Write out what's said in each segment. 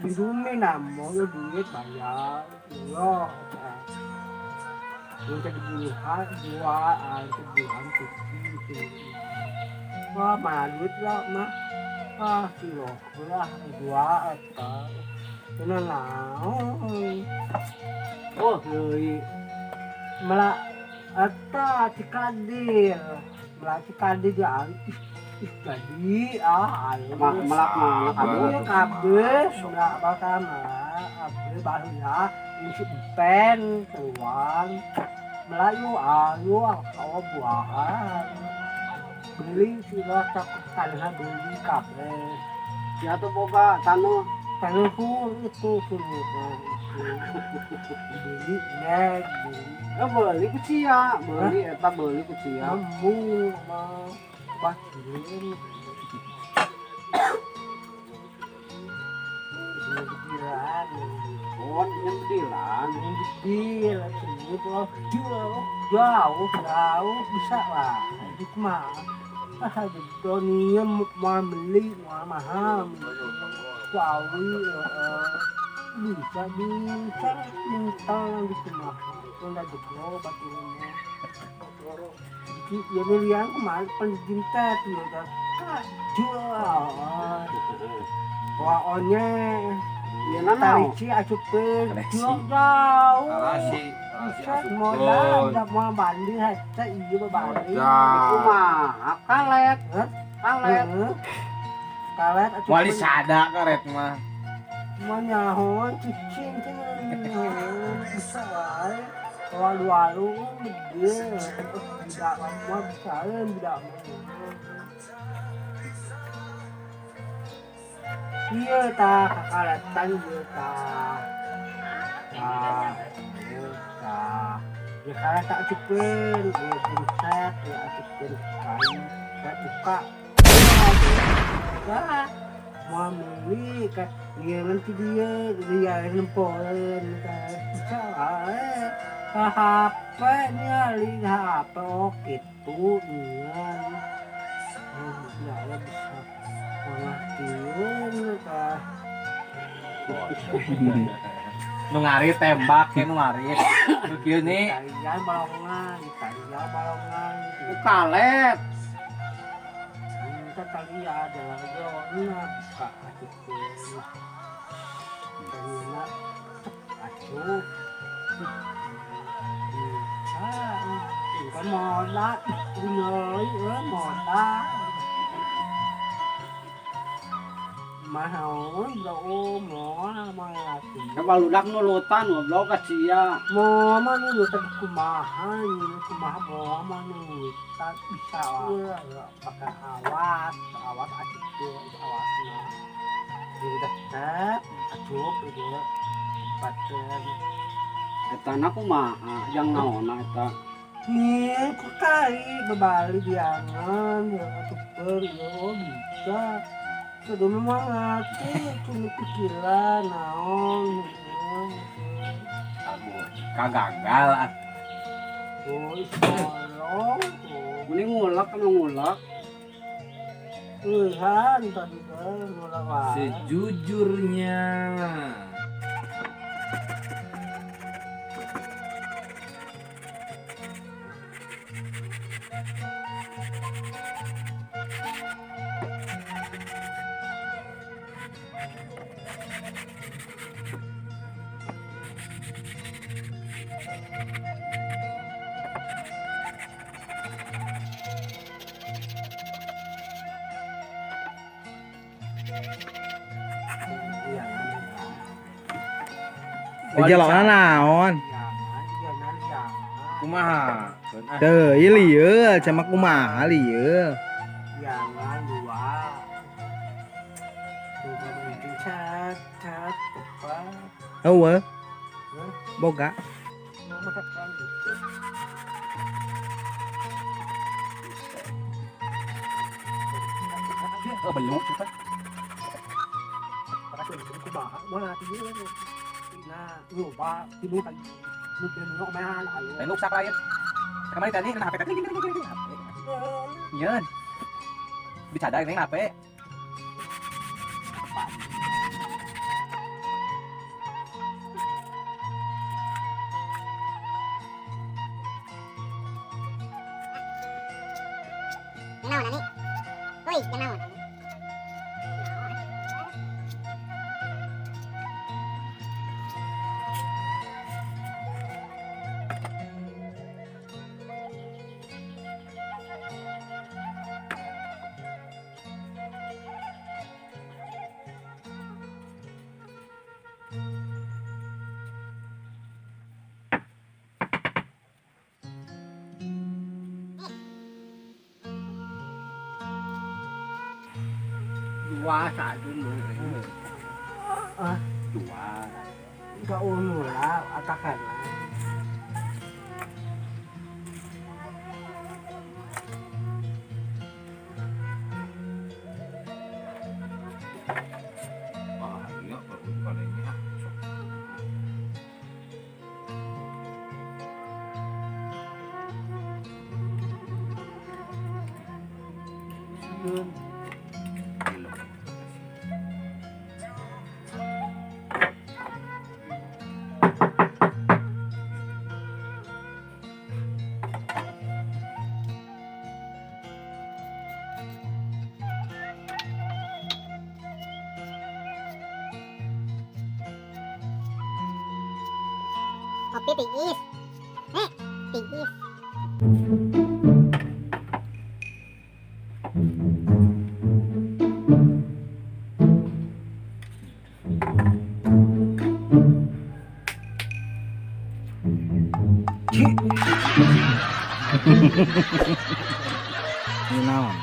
Bindumi namo yo duit bayar. Yo. Yung kagbuhan, dua, kagbuhan, tuki. Wah, malut lah mah. Ah, silo lah dua eta. Kena naon. Oh, deui. Melak eta Cikadir. Melak Cikadir ya. Ih, jadi ah ayo. Melak mana Aduh, kabeh? Kabeh melak bakal melak kabeh baheula isi pen tuang. Melayu ayo kawa buahan. Beli sila tak tanah beli kabeh. Ya tuh boga tanah. Tanah itu suruh itu. Beli nek beli. Ya beli ku sia, beli eta beli ku sia. Embung mah batin. Bedilan. Oh, yang bedilan. Bedil, itu jauh, jauh bisa lah. Itu mah. Ah, dunia mau beli, mau mahal. Jauh, bisa, bisa minta gitu mah. Udah jebol batunya. Jadi ya belian kemarin penjintet ya udah jual. Wah onye. Ya nanaon? Tarici asupeun Tareci. jauh jauh. Tarasi, Bisa tarasi modal, asupkeun. udah mau balik hese ieu mah balik. Itu mah kalet. Hah? Kalet. Heeh. Kalet asupeun. Moal disada karet mah. Mah nyahoan cicing teh bisa wae. Walu-walu gede. Tidak mah bisa tidak mah. Iya ta kakalatan ieu ta. Tah, ieu tah. Ya kalet tak asupkeun, ieu genset, ieu asupkeun kayu. Tak buka. Wah, mau beli kan dia nanti dia dia nempoin kan. Bisa wae. Ka HP nyali HP oh gitu nian. Ya ya bisa pengertian tah. Nu ngarit tembak ya nu ngarit. Nu kieu nih. Tarian balongan, tarian balongan. Ku kalet. Minta tali ada lagi buka asup. Ternyata asup. Bisa, kan modal, nyoi, modal. Mahal, bro, moal mahal. Kabaludak nulutan goblok ka sia. Moal mah nulutan kumaha, kumaha moal mah nulutan bisa lah, pakai awas, awas acup tuh, awasnya. Jadi udah tetep, acup gitu, tempatkan. Eta na kumaha, jang naonna eta? Nih, ku kai bebali diangan, ya atuper, ya oh, bisa. Kudu memang ngerti, kudu pikiran, naon, naon. Kagagal ah. Oh, tolong. Mending ngulek kana ngulek. Tuhan tadi teh ngulek wae. Sejujurnya. Jalana naon? Kumaha? Teu, ieu lieu, cama kumaha lieu. Jangan dua. Dua penting cat cat tepat. Eueuh. Boga. Oh, belum cepat. Lain rusak lain. Kemarin tadi kena HP tadi. Nyeun. Dicadar ini HP. Naon ani? Euy, jang naon? Dua satu ah dua enggak unu lah atakan ah iya baru palingnya Kopi tiis. Tiis. Ini naon?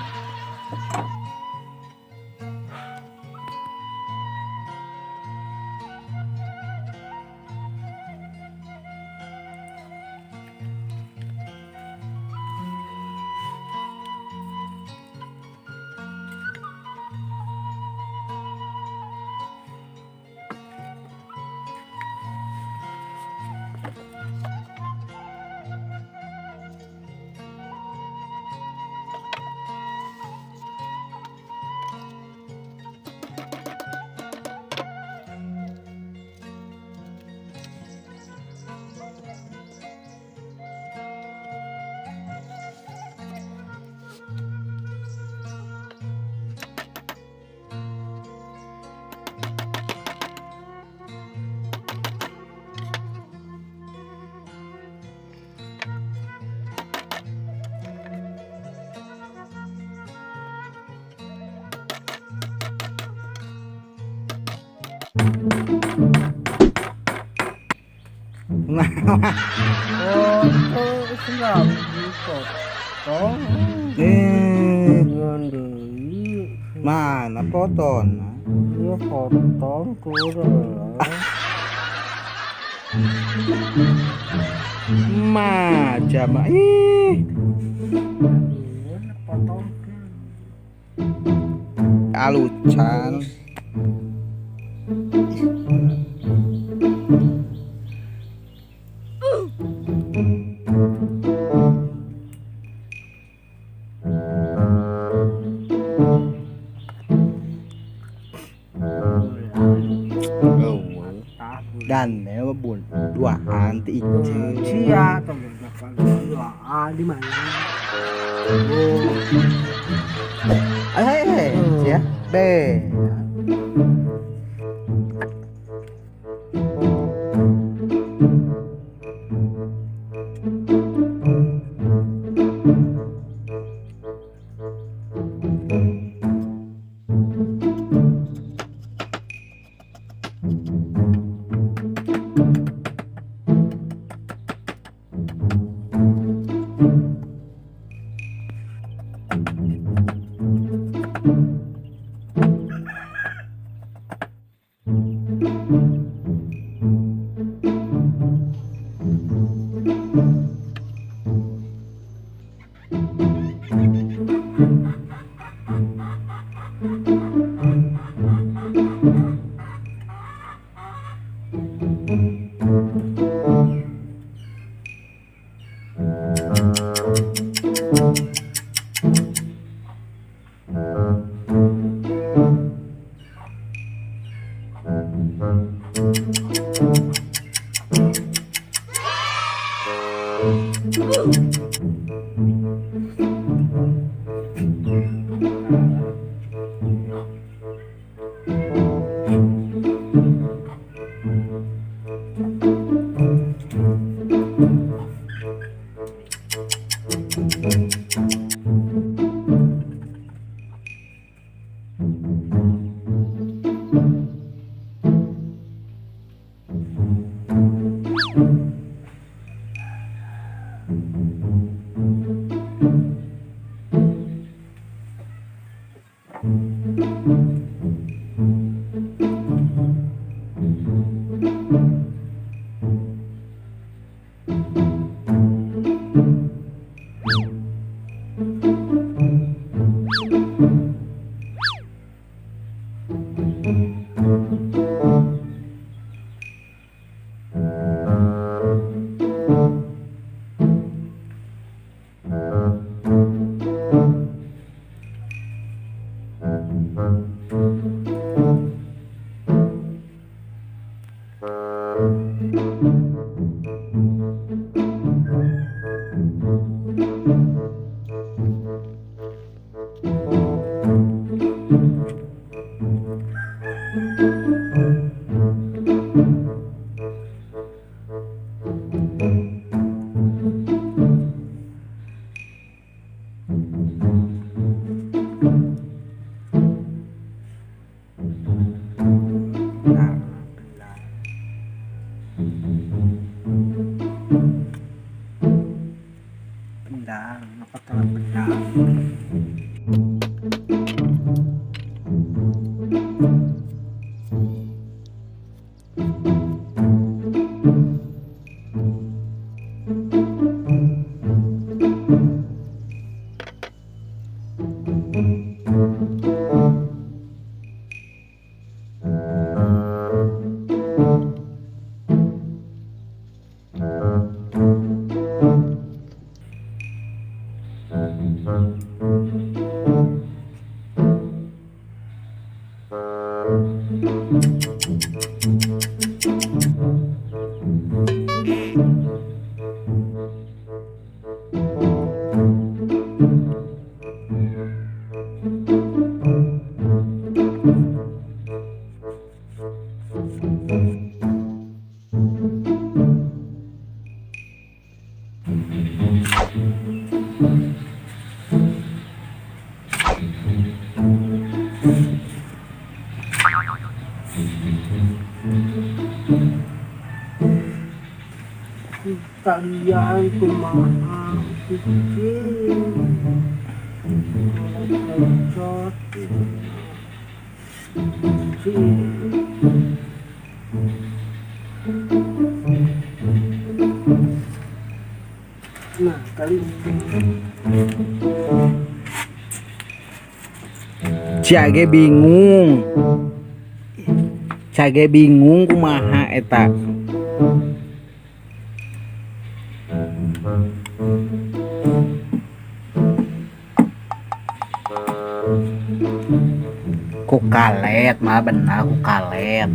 Foto selalu potong. Eh, Deui. mana potona? Ieu potong kurang. Macam ih, Potong. Alucan. Oh, dan ya bun dua anti ice. Sia temen dua di mana? Oh. Eh, ya, B. Pendang, apa pendang? Kalian kumaha kucing lecot kucing. Nah kali Cage bingung, cage bingung kumaha eta. Ku kalet malah benar ku kalet.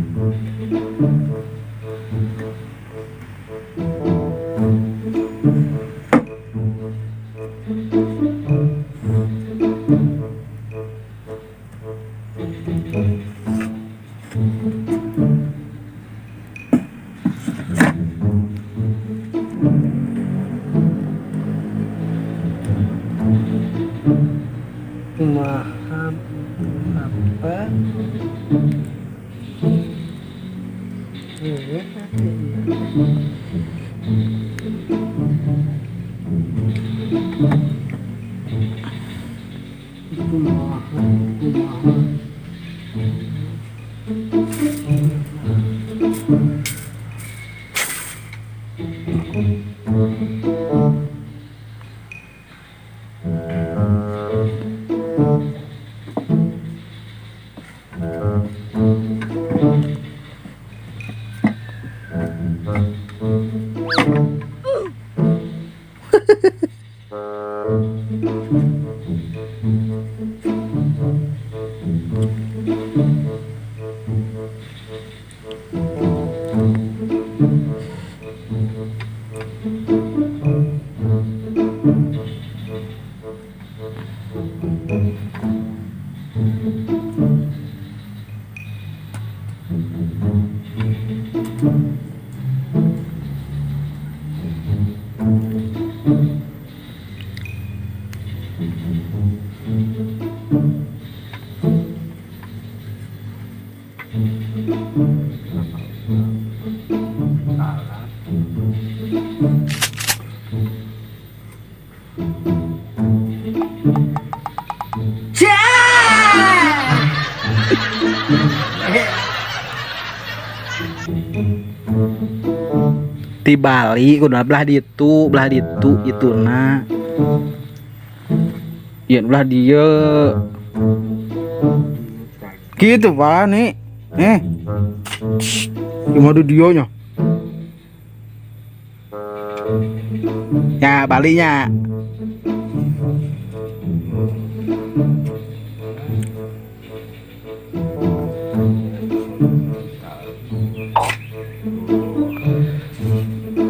Kumaha apa? Kumaha kumaha. Di Bali kudu belah ditu ituna. Ieu belah dieu. Gitu Pak nih. Gimana dia nya? Ya Balinya.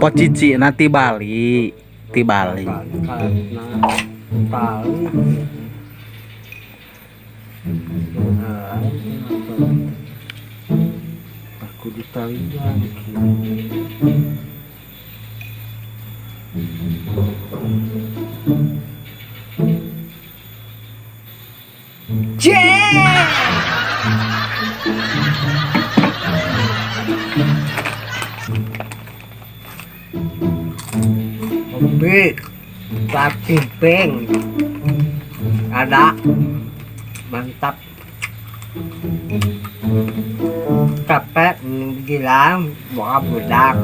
Pocici ti Bali, ti Bali. Karena Bali. Nah, aku ditalian gitu. Kopi Pelatih Peng ada mantap capek gilang buka budak.